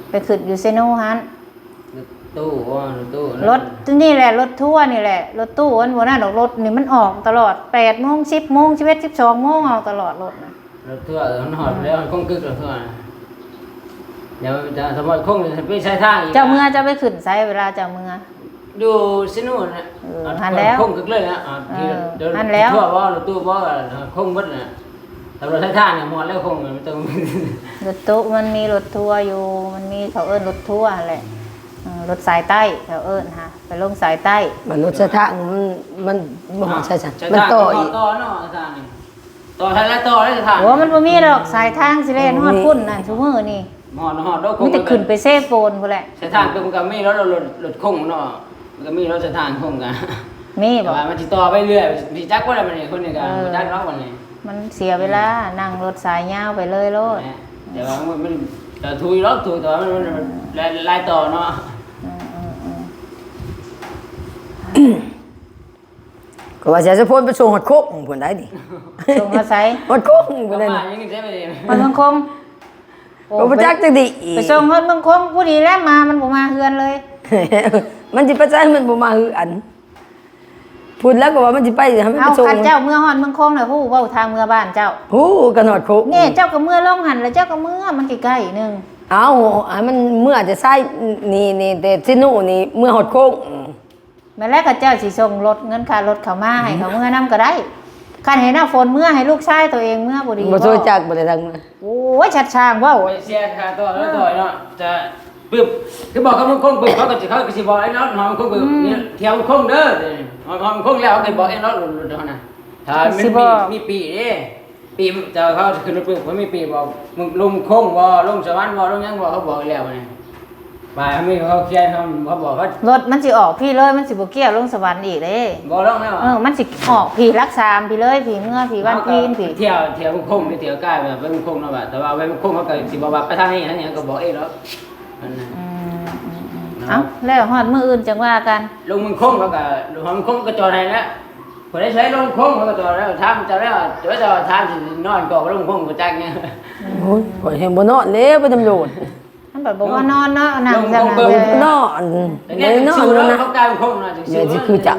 ໄປຂຶ້ນຢູ່ເຊໂນຫັ້ນ. ຕູ້ບໍ່? ລົດຕູ້ ລົດນີ້ແຫຼະ ລົດທົວນີ້ແຫຼະ. ລົດຕູ້ມັນບໍ່ນັ້ນດອກ ລົດນີ້ມັນອອກຕະຫຼອດ ແປດໂມງ ສິບໂມງ ສິບເອັດ ສິບສອງໂມງ ອອກຕະຫຼອດລົດນະ. ລົດທົວ ເອີ ມັນຮອດແລ້ວ ຄົງກຶກລົດທົວນະ. ດຽວຈະສະບອຍຄົງໄປສາຍທາງອີກ. ເຈົ້າເມືອ ເຈົ້າໄປຂຶ້ນໃສເວລາເຈົ້າເມືອ? ຢູ່ຊິນູນນະ. ເອີ ຫັ້ນແຫຼ້ວ ຄົງກຶກເລີຍນະ. ເອີ ຫັ້ນແຫຼ້ວ ລົດທົວບໍ່ ລົດຕູ້ບໍ່ ຄົງເບິດນະ. ແຕ່ລົດໄຟຟ້ານີ້ຮອດແລ້ວຄົງ ມັນຕ້ອງ ລົດຕູ້ມັນມີລົດທົວຢູ່ ມັນມີ ເຂົາເອີ້ນລົດທົວຫັ້ນແຫຼະ. ເອີ ລົດສາຍໃຕ້ເຂົາເອີ້ນຫາ ໄປລົງສາຍໃຕ້. ມັນລົດສາຍທາງ ມັນ ມັນບໍ່ຮອດສາຍທາງ ມັນຕໍ່ອີກ ຕໍ່ເນາະ ສາຍທາງນີ້ ຕໍ່ສາຍໃດຕໍ່ເລີຍສາຍທາງ. ໂອ້ ມັນບໍ່ມີດອກ ສາຍທາງຊິແລ່ນຮອດພຸ້ນນະ ຊຸມື້ນີ້ ຮອດ ຮອດດອກ ມີແຕ່ຂຶ້ນໄປເຊໂປນພຸ້ນແຫຼະ. ສາຍທາງຕົງກໍມີແລ້ວ ລົດ ລົດຄົງເນາະ ມັນກໍມີແລ້ວ ສາຍທາງຄົງກະມີບໍ່? ແຕ່ວ່າມັນຊິຕໍ່ໄປເລື້ອຍ ຊິຈັກບໍ່ລະບັດນີ້ ຄົນນີ້ກະ ເອີ ບໍ່ຈັກດອກບັດນີ້ ມັນເສຍເວລາ ອືມ ນັ່ງລົດສາຍຍາວໄປເລີຍໂລດ. ແມ່ນ ແຕ່ວ່າມັນ ມັນກະຖືກດອກ ຖືກ ແຕ່ວ່າມັນ ມັນ ອືມ ຫຼາຍ ຫຼາຍຕໍ່ເນາະ. ອືມໆໆ ກໍວ່າຊິໃຫ້ສະໂພນໄປສົ່ງຮອດໂຄກພຸ້ນໄດ໋ນີ້. ສົ່ງຮອດໃສ? ຮອດໂຄກພຸ້ນໄດ໋ນີ້ ຮອດເມືອງຄົງ. ໂອ້ ບໍ່ຈັກຈັກດີອີກ ໄປສົ່ງຮອດເມືອງຄົງ ຜູ້ດີແລ້ວມາ ມັນບໍ່ມາເຮືອນເລີຍ. ມັນຊິໄປໃສ ມັນບໍ່ມາເຮືອນ ພຸ້ນແລ້ວກໍວ່າມັນຊິໄປ ໃຫ້ມັນໄປສົ່ງ. ເອົ້າ ຄັນເຈົ້າເມືອຮອດເມືອງຄົງແລ້ວ ຮູ້ບໍ່ທາງເມືອຮອດບ້ານເຈົ້າ? ຮູ້ ກັນຮອດໂຄກນີ້ ເຈົ້າກໍເມືອລົງຫັ້ນ ແລ້ວເຈົ້າກໍເມືອ ມັນໃກ້ໆໜຶ່ງ. ເອົ້າ ອັນມັນເມືອແຕ່ໄຊນີ້ ນີ້ແຕ່ຊິນູນີ້ ເມືອຮອດໂຄກ. ແມ່ນແລ້ວ ເຂົາເຈົ້າຊິສົ່ງລົດ ເງິນຄ່າລົດເຂົາມາໃຫ້ເຂົາເມືອນຳກໍໄດ້. ຄັນເຫັນວ່າຝົນເມືອ ໃຫ້ລູກຊາຍໂຕເອງເມືອ ບໍ່ດີບໍ່? ບໍ່ຮູ້ຈັກ ບໍ່ໄດ້ທັງເມືອ. ໂອ້ຍ ຊັດຊ່າງເວົ້າ ໄປເສຍຄ່າຕໍ່ແລ້ວຕໍ່ເນາະ. ຈະປຶບ ຄືບອກກັບຄົງປຶບ ເຂົາກໍຊິ ເຂົາກໍຊິບອກເອງເນາະ ຮອດຄົງປຶບ ອືມ ນີ້ ແຖວຄົງເດີ ຮອດຄົງແລ້ວ ເຂົາກໍບອກເອງເນາະ ລົດເຮົານະ. ຖ້າມັນມີ ມີປີ້ເດ້ ປີ້ ເຈົ້າ ເຂົາຊິຂຶ້ນລົດປຶບ ເຂົາມີປີ້ບອກ ລົງຄົງບໍ່ ລົງສະຫວັນບໍ່ ລົງຫຍັງບໍ່ ເຂົາບອກແລ້ວນີ້. ວ່າມີເຂົາຂຽນ ເຂົາ ເຂົາບອກເຂົາ ລົດມັນຊິອອກພີ້ເລີຍ ມັນຊິບໍ່ກ່ຽວລົງສະຫວັນອີກເດ້. ບໍ່ລົງແລ້ວ ເອີ ມັນຊິອອກພີ້ຫຼັກສາມພີ້ເລີຍ ພີ້ເມືອ ພີ້ວັນພີ້ ພີ້ ທ່ຽວ ທ່ຽວຄົງ ໄປທ່ຽວກາຍແບບເປັນຄົງເນາະ. ວ່າ ແຕ່ວ່າເປັນຄົງ ເຂົາກໍຊິບອກວ່າໄປທາງນີ້ ທາງນີ້ ເຂົາກໍບອກເອງດອກ ອັນນັ້ນ. ອືມ ເນາະ ເອົ້າ ແລ້ວຮອດມື້ອື່ນຈັ່ງວ່າກັນ. ລົງເມືອງຄົງ ເຂົາກໍ ຮອດເມືອງຄົງກໍຈອດໃຫ້ແລ້ວ ຜູ້ໃດໃຊ້ລົງຄົງ ເຂົາກໍຈອດແລ້ວ ຖາມເຈົ້າແລ້ວ ເຈົ້າ ເຈົ້າຖາມຊິນອນກໍລົງຄົງ ບໍ່ຈັກຫຍັງ. ໂອ້ຍ ຂ້ອຍແຮງບໍ່ນອນແລ້ວ ໄປຕຳຫຼວດ. ມັນບັດບໍ່ວ່ານອນເນາະ ນັ່ງຈັ່ງນັ້ນເລີຍ ນອນ ແຕ່ແນ່ ບໍ່ໄດ້ນອນ ຊື່ເນາະ ເນາະ ເຂົາກາຍຄົງນະ ຈັ່ງຊື່ ແມ່ນຊິຄືເຈົ້າ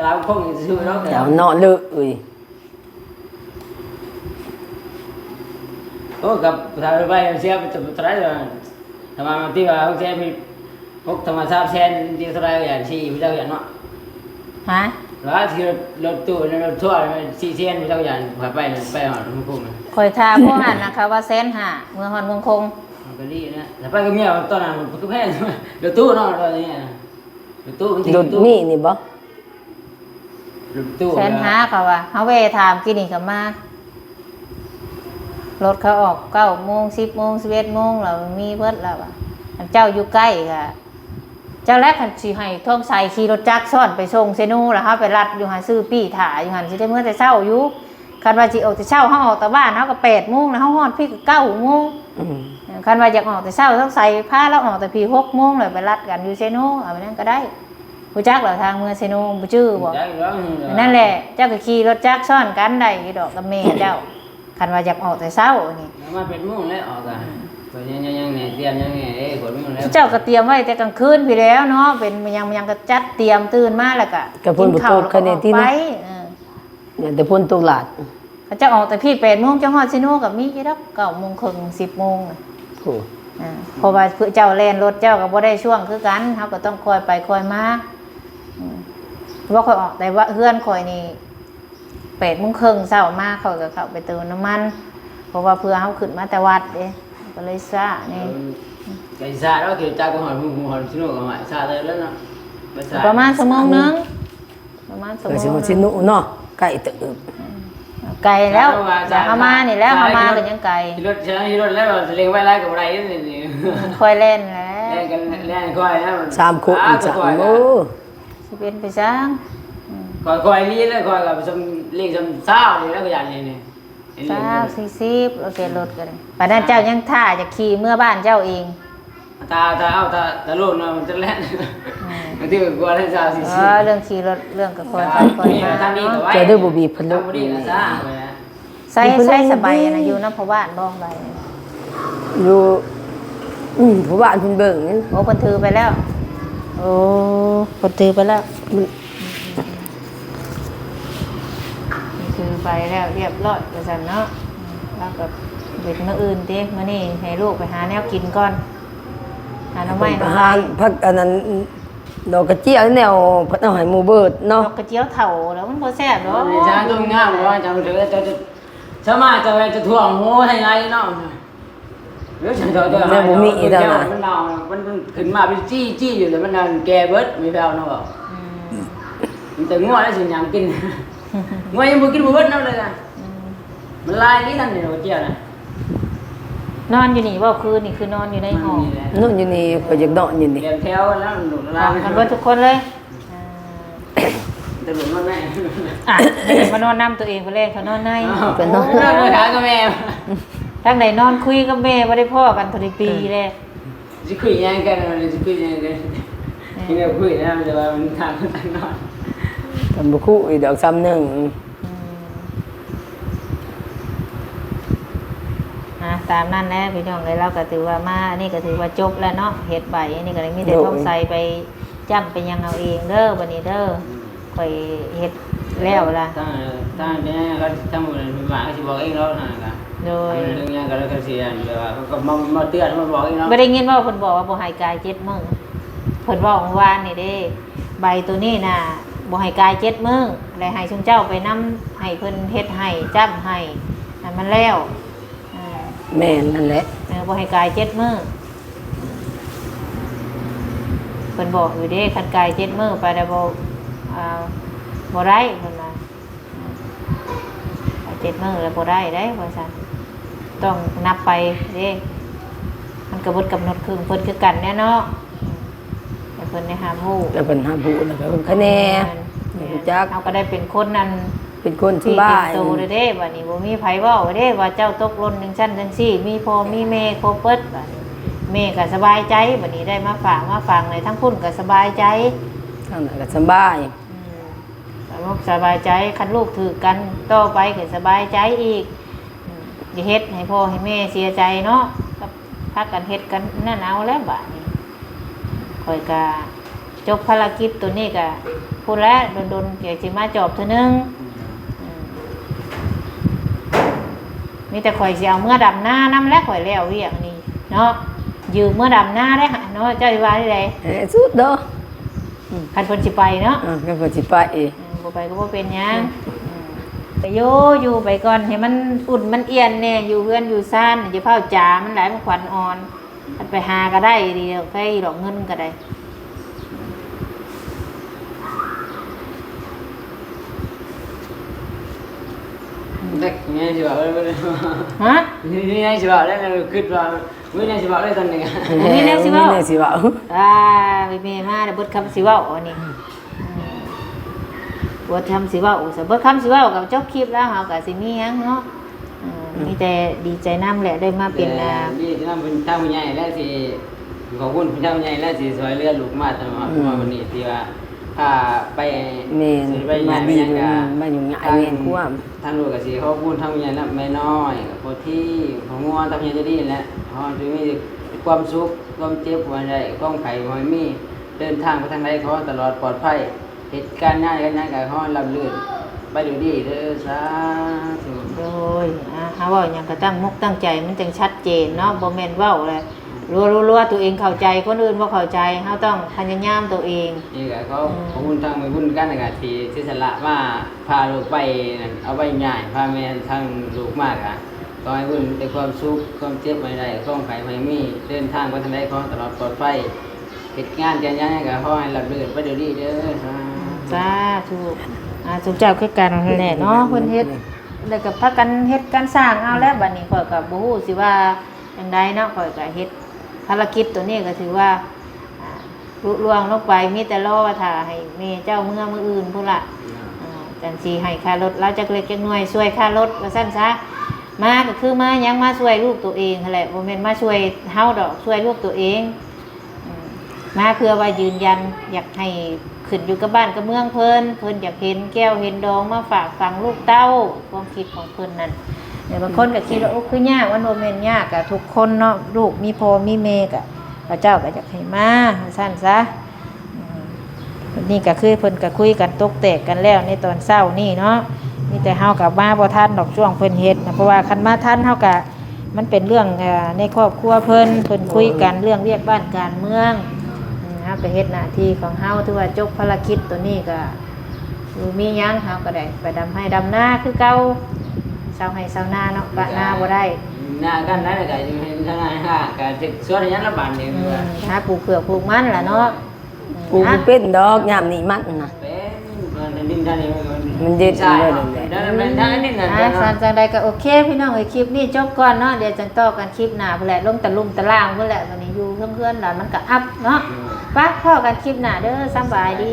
ຕາຄົງຊື່ເນາະ ເຈົ້ານອນເລີຍ. ໂອ້ ກັບ ຖ້າໄປເສຍໄປເທົ່າໃດລະ ຖ້າວ່າທີ່ວ່າເຮົາເສຍໄປຫົກ ຖ້າວ່າສາມແສນ ທີ່ເທົ່າໃດ ຢ່າງສີ່ ຜູ້ເຈົ້າຢ່າງເນາະ ຮະ ວ່າທີ່ລົດຕູ້ ລົດທົວ ສີ່ແສນ ຜູ້ເຈົ້າຢ່າງ ຂ້ອຍໄປ ໄປຮອດເມືອງຄົງ ຂ້ອຍຖາມພວກຫັ້ນນະ ເຂົາວ່າແສນຫ້າ ເມືອຮອດເມືອງຄົງ. ມັນກໍດີນະ ແຕ່ໄປກັບເມຍຕອນນັ້ນ ມັນກໍແພງ ລົດຕູ້ເນາະ ຕອນນີ້ນະ ລົດຕູ້ ລົດມີນີ້ບໍ່? ລົດຕູ້ ແສນຫ້າ ເຂົາວ່າ ເຮົາແວ່ຖາມກີ້ນີ້ກໍມາ ລົດເຂົາອອກເກົ້າໂມງ ສິບໂມງ ສິບເອັດໂມງ ແລ້ວມີເບິດແລ້ວວ່າ ອັນເຈົ້າຢູ່ໃກ້ກໍ ເຈົ້າແລະ ຄັນຊິໃຫ້ທອງໃສຂີ່ລົດຈັກຊ້ອນໄປສົ່ງເຊໂນ ແລ້ວເຮົາໄປລັດຢູ່ຫັ້ນ ຊື້ປີ້ຖ້າຢູ່ຫັ້ນ ຊິໄດ້ເມືອແຕ່ເຊົ້າຢູ່. ຄັນວ່າຊິອອກແຕ່ເຊົ້າ ເຮົາອອກແຕ່ບ້ານເຮົາກໍແປດໂມງ ແລ້ວເຮົາຮອດພີ້ກໍເກົ້າໂມງ. ອືມ ຄັນວ່າຢາກອອກແຕ່ເຊົ້າ ຕ້ອງໃສ່ພາລາວອອກແຕ່ພີ້ຫົກໂມງ ແລ້ວໄປລັດກັນຢູ່ເຊໂນ ເອົາໄປນັ້ນກໍໄດ້. ຮູ້ຈັກແລ້ວທາງເມືອເຊໂນ ບໍ່ຈື່ບໍ່? ຈັກແລ້ວ ນັ້ນແຫຼະ ເຈົ້າກໍຂີ່ລົດຈັກຊ້ອນກັນໄດ້ຢູ່ດອກກັບແມ່ເຈົ້າ ຄັນວ່າຢາກອອກແຕ່ເຊົ້ານີ້. ມາແປດໂມງແລ້ວອອກກະ ອືມ ຍັງ ຍັງ ຍັງແນ່ ຕຽມຍັງແນ່ເດ້ ແປດໂມງແລ້ວ ເຈົ້າກໍຕຽມໄວ້ແຕ່ກາງຄືນພີ້ແລ້ວເນາະ ເປັນຫຍັງ ຫຍັງກໍຈັດຕຽມ ຕື່ນມາແລ້ວກໍ ກໍຝົນບໍ່ຕົກ ຄັນນີ້ຕິເນາະ ຢ້ານແຕ່ຝົນຕົກຫຼາດ. ເຂົາເຈົ້າອອກແຕ່ພີ້ແປດໂມງ ເຈົ້າຮອດເຊໂນກໍມີຢູ່ດອກ ເກົ້າໂມງເຄິ່ງ ສິບໂມງນະ. ໂອ້ ອ່າ ເພາະວ່າເຈົ້າແລ່ນລົດ ເຈົ້າກໍບໍ່ໄດ້ຊ່ວງຄືກັນ ເຮົາກໍຕ້ອງຄ່ອຍໄປຄ່ອຍມາ. ອືມ ວ່າຂ້ອຍອອກແຕ່ວ່າເຮືອນຂ້ອຍນີ້ ແປດໂມງເຄິ່ງເຊົ້າມາ ຂ້ອຍກໍເຂົ້າໄປເຕີມນ້ຳມັນ ເພາະວ່າເພື່ອເຮົາຂຶ້ນມາແຕ່ວັດເດ້ ກໍເລີຍຊ້າແດ່. ເອີ ກໍຊ້າແລ້ວ ຂີ່ຈັກໄປຮອດ ຮອດເຊໂນກໍຊ້າເລີຍເນາະ ປະມານຊົ່ວໂມງໜຶ່ງ. ປະມານຊົ່ວໂມງໜຶ່ງ ຊິຮອດເຊໂນເນາະ ໃກ້ເຕີບ. ອືມ ໄກແລ້ວ ແຕ່ວ່າ ແຕ່ເຮົາມານີ້ແຫຼະ ເຮົາມາກໍຍັງໄກ. ຂີ່ລົດ ຂີ່ລົດແລ້ວເລັ່ງໄວຫຼາຍກໍບໍ່ໄດ້ນີ້ ອືມ ຄ່ອຍແລ່ນແຫຼະ ແລ່ນກັນ ແລ່ນຄ່ອຍນະ ສາມຄົນ ສາມ ໂອ້ ຊິເປັນໄປຈັ່ງ. ອືມ ຄ່ອຍໆ ລີ້ແລ້ວ ຄ່ອຍກໍເລັ່ງຊ່ຳຊາວນີ້ແຫຼະ ກໍຢ່າງນີ້ນີ້ ຊາວ ສີ່ສິບ ໂອເຄ ລົດກໍໄດ້ ປານນັ້ນເຈົ້າຍັງຖ້າຈະຂີ່ເມືອບ້ານເຈົ້າເອງ. ຖ້າ ຖ້າເອົາ ຖ້າ ຖ້າລົດເນາະ ມັນຈະແລ່ນ ອືມ ບາງທີກໍກົວແລ່ນຊາວສີ່ສິບ. ເອີ ເລື່ອງຂີ່ລົດ ເລື່ອງກໍຄ່ອຍໄປຄ່ອຍມາເນາະ. ເຈົ້າໄດ້ບໍ່ມີພັດລົມນີ້ ໃຊ້ ໃຊ້ສະໄບນະ ຢູ່ນຳພໍ່ບ້ານບໍ່? ສະໄບຢູ່ ອືມ ພໍ່ບ້ານເພິ່ນເບິ່ງ. ໂອ້ ເພິ່ນຖືໄປແລ້ວ. ໂອ້ ເພິ່ນຖືໄປແລ້ວ ຖືໄປແລ້ວຮຽບຮ້ອຍວ່າຊັ້ນເນາະ. ອືມ ລາວກໍເປັນມື້ອື່ນຕິ ມື້ນີ້ໃຫ້ລູກໄປຫາແນວກິນກ່ອນ ຫາໜໍ່ໄມ້ ເພິ່ນໄປຫາ ໜໍ່ໄມ້ ຜັກອັນນັ້ນ ດອກກະເຈຍແນວ ເພິ່ນເອົາໃຫ້ໝູ່ເບີດເນາະ. ດອກກະເຈຍເຖົ້າແລ້ວມັນບໍ່ແຊບດອກ. ເຈົ້າຕ້ອງງາມວ່າເຈົ້າເດີ ເຈົ້າຈະ ສາມາດຈະໄປຈະຖ້ວງໂຫໃຫ້ໄຫຼເນາະ. ແລ້ວບໍ່ມີອີກແລ້ວນະ ມັນເນົ່າ ມັນຂຶ້ນມາເປັນຈີ້ໆຢູ່ ແລ້ວມັນແກ່ເບິດ ມີແວວເນາະ. ອືມ ມີແຕ່ງົວແລ້ວຊິຫຍັງກິນ ງົວຍັງບໍ່ກິນບໍ່ເບິດນຳເລີຍນະ. ອືມ ມັນຫຼາຍອີ່ຫຼີນັ້ນດອກກະເຈຍນະ. ນອນຢູ່ນີ້ບໍ່? ຄືນນີ້ຄືນອນຢູ່ໃນຫ້ອງ? ນອນຢູ່ນີ້ ຂ້ອຍຢາກນອນຢູ່ນີ້ ແຖວແລ້ວ ລູກຫຼານກັນເບິດທຸກຄົນເລີຍ. ອ່າ ແຕ່ລູກນອນໃນ ອ່ະ ແມ່ມານອນນຳຕົວເອງ ເພິ່ນແລ່ນເຂົ້ານອນໃນ. ເພິ່ນນອນ ນອນຫາກັບແມ່ ທາງໃດນອນຄຸຍກັບແມ່ ບໍ່ໄດ້ພໍ້ກັນພໍດີປີແລ້ວ. ຊິຄຸຍຫຍັງກັນ ຊິຄຸຍຫຍັງກັນ ເອີ ມີແນວຄຸຍນະ ແຕ່ວ່າມັນຕ່າງຄົນຕ່າງນອນ. ເພິ່ນບໍ່ຄຸຍດອກສ່ຳໜຶ່ງ. ອືມ ອ່າ ຕາມນັ້ນແຫຼະພີ່ນ້ອງເອີຍ. ລາວກໍຖືວ່າມາ ອັນນີ້ກໍຖືວ່າຈົບແລ້ວເນາະ ເຮັດໃບ ອັນນີ້ກໍໄດ້ມີແຕ່ ໂດຍ ທອງໃສໄປຈ້ຳໄປຫຍັງເອົາເອງເດີ ບັດນີ້ເດີ. ອືມ ຂ້ອຍເຮັດແລ້ວລະ ທາງ ທາງ ທາງ ທາງໝາກໍຊິບອກເອງແລ້ວນະ. ໂດຍ ເລື່ອງຫຍັງກໍແລ້ວ ກໍຊິແບບວ່າ ເຂົາກໍມາ ມາເຕືອນ ມາບອກເອງເນາະ. ບໍ່ໄດ້ຍິນວ່າເພິ່ນບອກວ່າບໍ່ໃຫ້ກາຍເຈັດມື້ ເພິ່ນເວົ້າມື້ວານນີ້ເດ້ ໃບໂຕນີ້ນະ ບໍ່ໃຫ້ກາຍເຈັດມື້ ແລະ ໃຫ້ຊຸມເຈົ້າໄປນຳ ໃຫ້ເພິ່ນເຮັດໃຫ້ ຈ້ຳໃຫ້ ໃຫ້ມັນແລ້ວ. ອ່າ ແມ່ນນັ້ນແຫຼະ ເອີ ບໍ່ໃຫ້ກາຍເຈັດມື້ ເພິ່ນບອກຢູ່ເດ້. ຄັນກາຍເຈັດມື້ໄປແລ້ວບໍ່ ອ່າ ບໍ່ໄດ້ ເພິ່ນວ່າ ກາຍເຈັດມື້ແລ້ວບໍ່ໄດ້ເດ້ ວ່າຊັ້ນ ຕ້ອງນັບໄປເດ້. ມັນກໍເບິດກຳນົດຂອງເພິ່ນຄືກັນແຫຼະເນາະ. ໃຫ້ເພິ່ນໄດ້ຮັບຮູ້ ແລ້ວເພິ່ນຮັບຮູ້ ແລ້ວກໍເພິ່ນຄະແນ ແມ່ນ ໃຫ້ຮູ້ຈັກ. ເຮົາກໍໄດ້ເປັນຄົນນັ້ນ ເປັນຄົນສະບາຍ ທີ່ເຕັມໂຕແລ້ວເດ້. ບັດນີ້ບໍ່ມີໃຜເວົ້າເດ້ວ່າເຈົ້າຕົກຫຼົ່ນຈັ່ງຊັ້ນຈັ່ງຊີ້ ມີພໍ່ມີແມ່ຄົບເບິດ. ບັດນີ້ແມ່ກໍສະບາຍໃຈ ບັດນີ້ໄດ້ມາຝາກມາຝັງໃນທາງພຸ້ນກໍສະບາຍໃຈ ທາງນັ້ນກໍສະບາຍ. ອືມ ສະໝົກສະບາຍໃຈ ຄັນລູກຖືກກັນຕໍ່ໄປກໍສະບາຍໃຈອີກ. ອືມ ຢ່າເຮັດໃຫ້ພໍ່ໃຫ້ແມ່ເສຍໃຈເນາະ ກັບພາກັນເຮັດກັນນັ້ນເອົາແລ້ວບາດນີ້. ຂ້ອຍກະຈົບພາລະກິດໂຕນີ້ກະພຸ້ນແຫຼະ ດົນໆ ກະຊິມາຈອບເທື່ອໜຶ່ງ. ອືມ ອືມ ມີແຕ່ຂ້ອຍຊິເອົາເມືອດຳນານຳແຫຼະ ຂ້ອຍແລ້ວວຽກນີ້ເນາະ ຢືມເມືອດຳນາໄດ້ເນາະ. ເຈົ້າຊິວ່າຈັ່ງໃດ? ເອີ ສຸດເນາະ. ອືມ ຄັນເພິ່ນຊິໄປເນາະ ເອີ ຄັນເພິ່ນຊິໄປ ເອີ ບໍ່ໄປກໍບໍ່ເປັນຫຍັງ. ອືມ ອືມ ໄປຢູ່ ຢູ່ໄປກ່ອນ ໃຫ້ມັນອຸ່ນມັນອຽນແດ່ ຢູ່ເຮືອນຢູ່ຊານ ຢ່າຟ້າວຈາ ມັນຫຼາຍ ມັນຂວັນອ່ອນ. ຄັນໄປຫາກໍໄດ້ດີດອກ ໃຜດອກເງິນກໍໄດ້. ເດັກແມ່ຊິເວົ້າ ຮະ? ນີ້ຍັງຊິເວົ້າໄດ້ ຄິດວ່າ ມີແນວຊິເວົ້າເລີຍຕອນນີ້ ມີແນວຊິເວົ້າ ມີແນວຊິເວົ້າ. ອ່າ ແມ່ມາແລ້ວ ເບິດຄຳຊິເວົ້າອັນນີ້. ອືມ ເບິດຄຳຊິເວົ້າ ເບິດຄຳຊິເວົ້າກໍຈົບຄລິບແລ້ວ ເຮົາກໍຊິມີຫຍັງເນາະ. ອືມ ອືມ ມີແຕ່ດີໃຈນຳແຫຼະ ໄດ້ມາເປັນ ແຕ່ ອ່າ ດີໃຈນຳເພິ່ນ ທາງຜູ້ໃຫຍ່ແຫຼະ ທີ່ ຂອບຄຸນທາງຜູ້ໃຫຍ່ແຫຼະ ທີ່ຊ່ວຍເຫຼືອລູກມາຕະຫຼອດ ອືມ ມາວັນນີ້ ທີ່ວ່າ ພາໄປ ແມ່ນ ຊື້ໄປ ມາດີ ຫຍັງ ເພິ່ນ ກໍ ມາຫຍຸ້ງຍາກ ທາງ ແມ່ນຄວາມ ທາງລູກກໍຊິຂອບຄຸນທາງຜູ້ໃຫຍ່ນຳ ແມ່ນ້ອຍ ພໍ່ທີ ພໍ່ງວນ ທາງຜູ້ໃຫຍ່ໃຈດີແຫຼະ ຂໍໃຫ້ມີຄວາມສຸກ ຄວາມເຈັບບໍ່ໃຫ້ໄດ້ ຄວາມໄຂ້ບໍ່ໃຫ້ມີ ເດີນທາງໄປທາງໃດຂໍໃຫ້ຕະຫຼອດປອດໄພ ເຮັດການງານການຫຍັງກໍຂໍໃຫ້ລາບລື່ນໄປດ້ວຍດີເດີ ສາທຸ. ໂດຍ ອ່າ ເຮົາເວົ້າຫຍັງກໍຕັ້ງມົກຕັ້ງໃຈ ມັນຈັ່ງຊັດເຈນເນາະ ບໍ່ແມ່ນເວົ້າແລ້ວ ລັວໆ ຕົວເອງເຂົ້າໃຈ ຄົນອື່ນບໍ່ເຂົ້າໃຈ ເຮົາຕ້ອງພະຍາຍາມຕົວເອງ. ນີ້ກໍຂໍ ອືມ ຂອບຄຸນທາງແມ່ບຸນກັນນະ ທີ່ເສຍສະຫຼະມາພາລູກໄປນັ້ນ ເອົາໄປຍ້າຍ ພາແມ່ທາງລູກມາ ກໍຂໍໃຫ້ບຸນແຕ່ຄວາມສຸກ ຄວາມເຈັບບໍ່ໃຫ້ໄດ້ ຄວາມໄຂ້ບໍ່ໃຫ້ມີ ເດີນທາງໄປທາງໃດຂໍໃຫ້ຕະຫຼອດປອດໄພ ເຮັດງານການຫຍັງກໍຂໍໃຫ້ລາບລື່ນໄປດ້ວຍດີເດີ ສາທຸ. ສາທຸ. ອ່າ ສົມເຈົ້າຄືກັນແຫຼະເນາະ ເພິ່ນເຮັດ ແລ້ວກໍພາກັນເຮັດການສ້າງເອົາແລ້ວ ບັດນີ້ຂ້ອຍກໍບໍ່ຮູ້ຊິວ່າຈັ່ງໃດເນາະ ຂ້ອຍກໍເຮັດພາລະກິດໂຕນີ້ກໍຖືວ່າ ອ່າ ລຸລ່ວງລົງໄປ ມີແຕ່ລໍຖ້າໃຫ້ແມ່ເຈົ້າເມືອມື້ອື່ນພຸ້ນລະ ອ່າ ຈັ່ງຊິໃຫ້ຄ່າລົດລາວຈັກເລັກຈັກໜ່ວຍ ຊ່ວຍຄ່າລົດວ່າຊັ້ນຊະ. ມາກໍຄືມາຫຍັງ ມາຊ່ວຍລູກໂຕເອງຫັ້ນແຫຼະ ບໍ່ແມ່ນມາຊ່ວຍເຮົາດອກ ຊ່ວຍລູກໂຕເອງ. ອືມ ມາເພື່ອວ່າຢືນຢັນ ຢາກໃຫ້ຂຶ້ນຢູ່ກັບບ້ານກັບເມືອງເພິ່ນ ເພິ່ນຢາກເຫັນແກ້ວເຫັນດອງມາຝາກຝັງລູກເຕົ້າ ຄວາມຄິດຂອງເພິ່ນນັ້ນ. ແຕ່ບາງຄົນກໍຄິດວ່າ ໂອ້ ຄືຍາກ ມັນບໍ່ແມ່ນຍາກ ກະທຸກຄົນເນາະ ລູກມີພໍ່ມີແມ່ ກະເຂົາເຈົ້າກໍຢາກໃຫ້ມາ ວ່າຊັ້ນຊະ. ອື ນີ້ກໍຄືເພິ່ນກໍຄຸຍກັນຕົກແຕກກັນແລ້ວໃນຕອນເຊົ້ານີ້ເນາະ. ມີແຕ່ເຮົາກໍມາບໍ່ທັນດອກ ຊ່ວງເພິ່ນເຮັດນະ ເພາະວ່າຄັນມາທັນເຮົາກໍ ມັນເປັນເລື່ອງ ເອີ ໃນຄອບຄົວເພິ່ນ ເພິ່ນຄຸຍກັນເລື່ອງວຽກບ້ານການເມືອງ. ອືມ ເຮົາກໍເຮັດໜ້າທີ່ຂອງເຮົາ ຖືວ່າຈົບພາລະກິດໂຕນີ້ກໍ ບໍ່ມີຫຍັງ ເຮົາກໍໄດ້ໄປດຳໄຮ່ດຳນາຄືເກົ່າ. ຊາວໄຮ່ຊາວນາເນາະ ປະນາບໍ່ໄດ້ ນາກັນນັ້ນກໍຢູ່ໃນນາ ຫາກະເຮັດສວນຫຍັງລະບາດນີ້. ອືມ ຫາປູກເຜືອກປູກມັນລະເນາະ. ປູກບໍ່ເປັນດອກ ຍາມນີ້ມັນນະ ເປັນ ມັນດິນທາງນີ້ ມັນເດັດ ມັນເດັດ ມັນເດັດ ມັນເດັດ ອືມ ຊັ້ນຈັ່ງໃດກໍໂອເຄພີ່ນ້ອງເອີຍ ຄລິບນີ້ຈົບກ່ອນເນາະ ດຽວຈັ່ງຕໍ່ກັນຄລິບໜ້າພຸ້ນແຫຼະ. ລົງຕະລຸ່ມຕະລ່າງພຸ້ນແຫຼະ ບັດນີ້ຢູ່ເທິງເຮືອນລະມັນກໍອັບເນາະ. ປະ ພໍ້ກັນຄລິບໜ້າເດີ ສຳບາຍດີ.